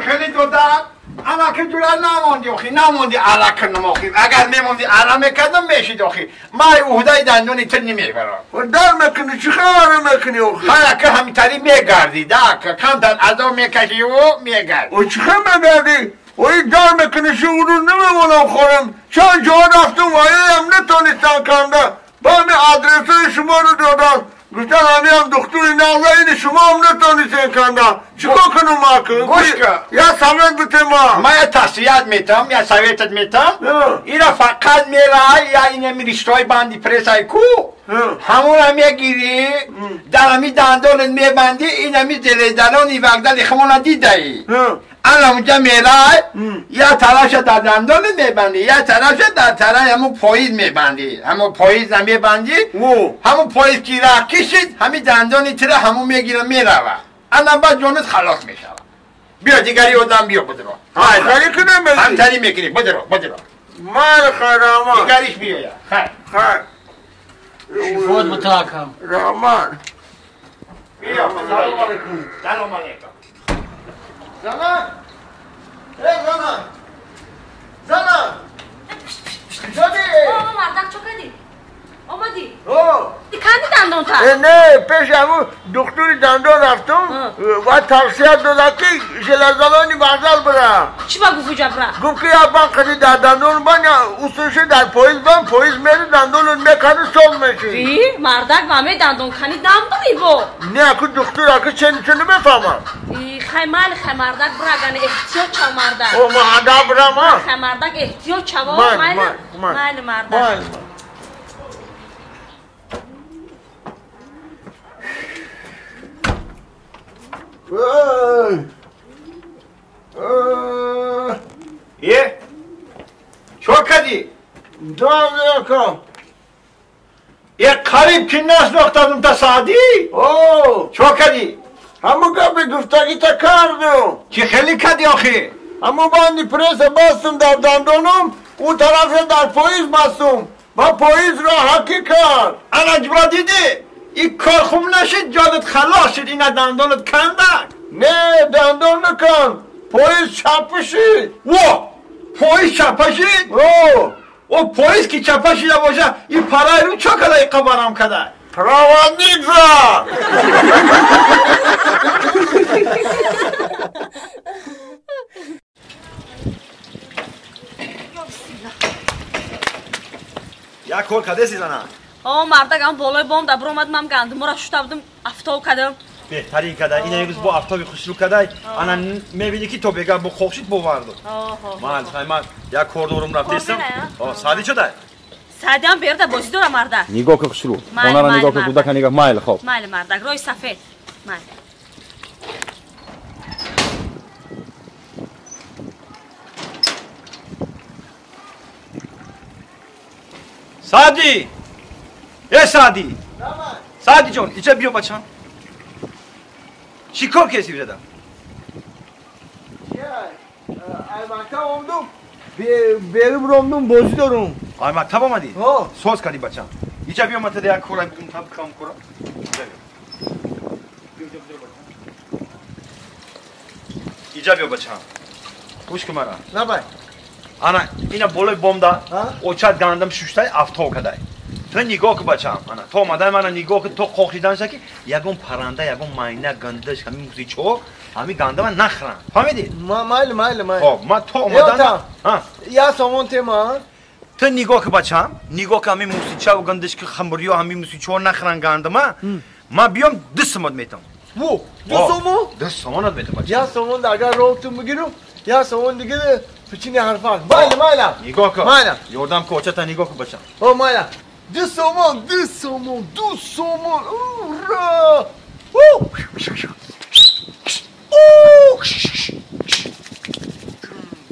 خیلی دادن انا که جورا نموندی آخی نموندی علا کنم آخی اگر میموندی علا میکردم میشید آخی ما عهده دندونی تو نمیبرم و در میکنی چی خبر میکنی آخی حالا که همینطوری میگردی ده که کمتر عذاب میکشی و میگردی و چی خبر میگردی و این در میکنی شو اون روز نمیمونم خورم چند جا رفتم و هم نتونستم کنده با همین آدرس شما رو دادم گفتن همی هم دکتر نغزه اینه شما هم نتونستین کنده چیکار کنم ما گوش کن یا سوید بته ما ما یه تحصیلات میتم یا سویتت میتم اینا فقط میره یا این همی رشتهای بندی پرسای کو همون هم میگیری در همی دندانت میبندی این همی زلیدنانی وقدل خمون دیده ای الان اونجا میره یا تراش در دندان میبندی یا تراش در ترای همون پاییز میبندی همون پاییز هم میبندی همون پاییز که را کشید همین دندانی تره همون میگیره میروه الان بعد جانت خلاص میشه بیا دیگری آدم بیا بدرو همکاری کنم همکاری میکنی بدرو بدرو مال خرامان دیگریش بیا خیر خیر شفوت متاکم رحمان بیا سلام علیکم سلام علیکم زنان ای زنان زنان زنی بابا مردک چو کردی؟ آمدی؟ اوه کندی دندان تا؟ نه پیش همون دکتر دندان رفتم و توصیه دادم که ژلزلانی بغل برم چی با گفت جبره؟ گفت که یا من قدی در دندان من اصولش در پاییز من پاییز میره دندان میکنه صاف میشه ای مردک و همه دندان کنی دم بری با نه اکو دکتر اکو چه چه نمیفهمم ای خیمال خمردک برگن احتیاط چو مردک او ما هنده برم ها خمردک احتیاط چو مال مال مردک یه چو کردی؟ دارم یه قریب که نشناختم تا سعدی؟ اوه چو کردی؟ همون گپی گفتگی تا کردم چی خیلی کردی آخی؟ همون بندی پرس بستم در دندانم اون طرف در پاییز بستم و پاییز را حکی کرد انا جبرا دیدی؟ این کار خوب نشد جادت خلاص شد این دندانت کندک نه دندان نکن پاییز چپه شد و پاییز چپه شد؟ او او پاییز که چپه شده باشه این پرای رو چه کده این قبرم کده؟ پروندیک زد یک کار کده سیزنه آه مردک هم بالای بام در برآمد من گندم را شسته بودم افتاب کردم بهترین کده این امروز با افتاب خوشرو کده انا میبینی که تو بگم با خوشید باوردم من خیلی یک کار دارم رفتیستم آه سعدی چه ده سعدی هم برده بازی دارم مردک نگاه که خوشرو خانه را نگاه که بوده که نگاه مایل خوب مایل مردک روی سفید مایل سعدی ای سعدی سعدی جان اینجا بیا بچم چی کار کسی بیادم؟ ای مکتب آمدم برم رامدم بازی دارم ای مکتب آمدی؟ ساز کردی بچم اینجا بیا من تا یک کورای بگم تا بکم کورا اینجا بیا بچم گوش کن مرا نه بای انا اینا بالای بام دا اوچات گندم شوشتای افتاو کدای تو نگاه کن بچم انا تو آمدن من نگاه کن تو قاخیدن شد که یگون پرنده یگون ماینه گندش همین موزیچو همین گنده من نخرن فهمیدی؟ مایل مایل مایل خب من تو آمدن یا سامان تیما تو نگاه کن بچم نگاه کن همین موزیچه و گندش که خمبریو همین موزیچو نخرن گنده من من بیام 2 سومت میتم و 2 سومون؟ 2 سومونت میتم بچم یا سومون اگر روتون بگیرم یا سومون دیگه پچینی حرفان مایل مایل نگاه کن مایل یordam کن اوچه تا نگاه کن بچم او مایل 2 سومون 2 سومون 2 سومون اورا او او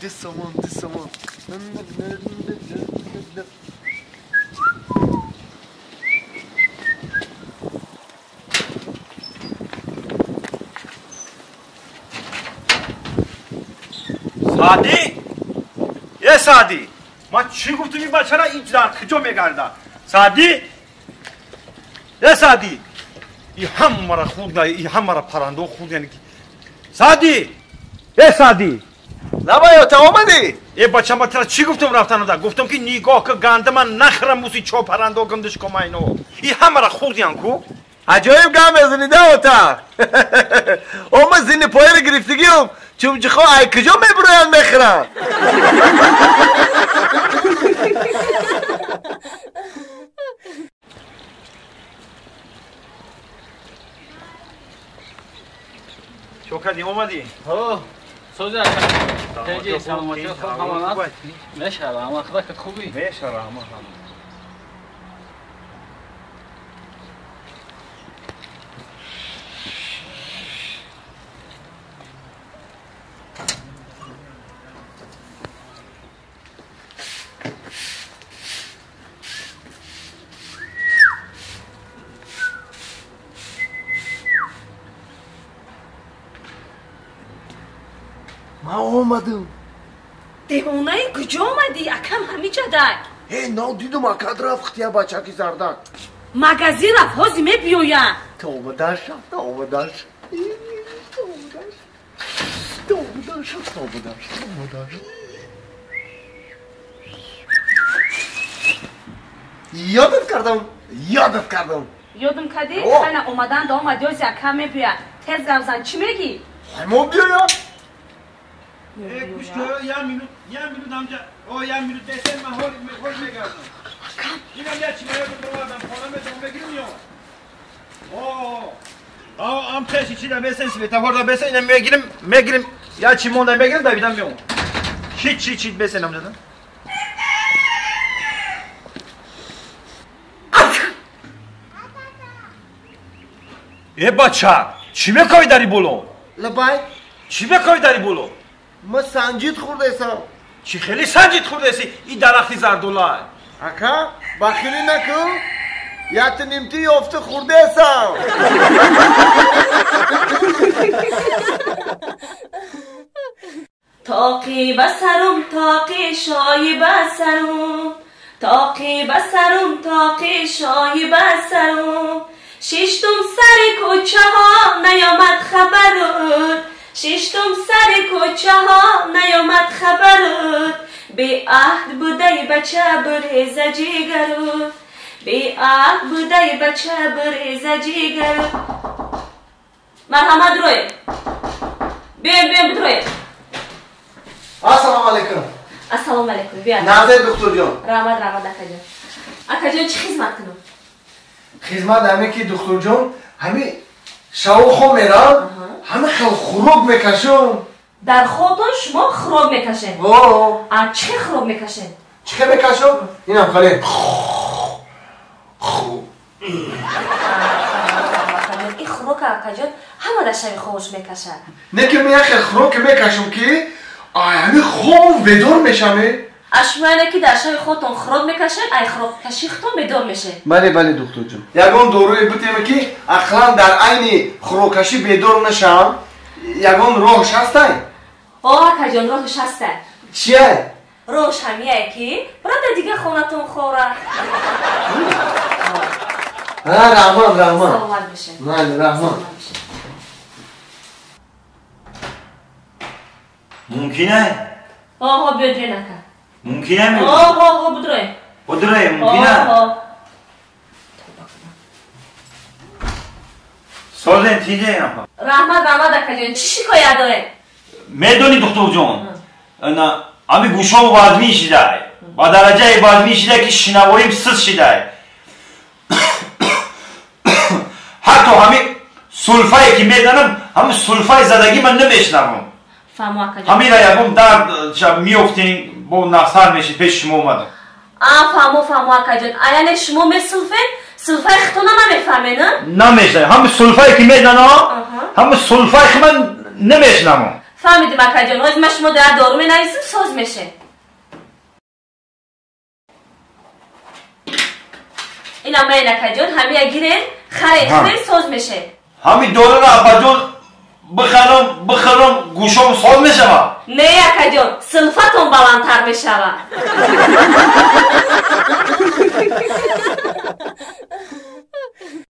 2 سومون 2 سومون سعدی یه سعدی ما چی گفتم این بچه را این در کجا میگرده سعدی یه سعدی این هم مرا خورد این هم مرا پرنده خورد یعنی سعدی Э Саъдӣ! Лабай ота омадӣ? Э бачам ба тира чӣ гуфтам рафтанада? Гуфтам ки нигоҳ ки гандама нахӯрам муси чо парандо гандиш комайно. И ҳамара хӯрдиян ку? Аҷоиб гап мезанӣ да ота. Ома зини пояро гирифтагиам, чумчиқҳо ай куҷо мебуроянд мехӯранд? Чо кардӣ омадӣ? Ҳо, сози ака. Теҷи саломатӣ хуб ҳамон аст? Мешава, ама худо кад хубӣ? Мешава, ама. Ман омадам. Девонаи куҷо омадӣ? Акам ҳамиҷа дай. Э, нав дидум акад рафт я бачаки зардак. Магазин рафт, ҳозир мебиёяд. Тавба шав, тавба шав. Тавба шав. Тавба шав, тавба шав, тавба шав. Ёдат кардам, ёдат кардам. Ёдам кардӣ? Ана омадан да омад, ёзи акам мебиёяд. Тез гап зан, чӣ мегӣ? Ҳамо биёяд. Гӯш кун, як минут, як минут амҷа. О, як минут бесен ман ҳол мегардам. Инам як чӣ меёдам бировардам, хона медам мегирим ё. О, о, ам пеши чӣ да бесен светофор да бесен инам мегирим, мегирим. Як чӣ монда мегирим давидам меом. Ҳеҷ чӣ чӣ бесен амҷа. Э бача, чӣ мекоӣ дари боло? Лабай. Чӣ мекоӣ дари боло? Ма санҷид хӯрдаесам. Чӣ хеле санҷид хӯрдаеси? И дарахти зардолай. Ака, бахилӣ накун. Якта нимти ёфта хӯрдаесам. Тоқи ба сарум, тоқи шоҳи ба сарум. Тоқи ба сарум, тоқи шоҳи ба сарум. Шиштум сари кӯчаҳо наёмад хабарут. Шиштум сари кӯчаҳо наёмад хабарут. Беаҳд будаи бача буреза ҷигарут. Беаҳд будаи бача буреза ҷигарут. Марҳамат рӯед. Биёем, биёем, бидроед. Ассалому алайкум. Ассалому алайкум. Биёед. Назар духтурҷон. Раҳмат, раҳмат акаҷон. Акаҷон чӣ хизмат кунам? Хизмат ҳаме ки духтурҷон, ҳами шаву хоб мерам, ҳама хел хӯрок мекашам. Дар хобтон шумо хӯрок мекашед? О. А чӣ хел хӯрок мекашед? Чӣ хел мекашам? Инам хеле. Ин хӯрока акаҷон ҳама дар шави хобаш мекашад. Не ки ман як хел хӯроке мекашам ки ай ҳами хобам бедор мешам. А шумо яъне ки дар шави худтон хӯрок мекашед, ай хӯроккаши худтон бедор мешед? Бале, бале духтурҷон. Ягон доруе бутем ки ақлан дар айни хӯроккашӣ бедор нашавам, ягон роҳш ҳастай? О, акаҷон, роҳш ҳастай. Чия? Роҳш ҳамияе ки барада дига хонатон хора. А, раҳмат, раҳмат. Саломат бошед. Бале, раҳмат. Мумкин ай? Оҳо, биёд рен ака. Мумкин ай? Оҳо, оҳо, будрое. Будрое, мумкин ай? Оҳо. Созен тиҷе апа. Раҳмат, раҳмат акаҷон. Чӣ шикоят доред? Медонӣ духтурҷон, ана ами гӯшом вазмин шидай. Ба дараҷаи вазмин шидай ки шинавоим сиз шидай. Ҳатто ҳами сулфае ки мезанам, ҳами сулфаи задагӣ ман намешнавам. Фаҳмо акаҷон. Ҳамира ягон дард меёфтем, бо нақсар мешид, пеши шумо омадам. А, фаҳмо, фаҳмо акаҷон. А яъне шумо месулфед, сулфаи худтона намефаҳмед, а? Намешнавам. Ҳами сулфае ки мезанам, ҳами сулфаи ки ман намешнавам. Фаҳмидим акаҷон. Ҳозир ман шумо дар дору менависам, соз мешед. Инам майн акаҷон, ҳамия гирен, харед, хӯред, соз мешед. Ҳами доруро апаҷон бихарам, бихарам, гӯшом соз мешавад? Не акаҷон, сулфатон баландтар мешавад.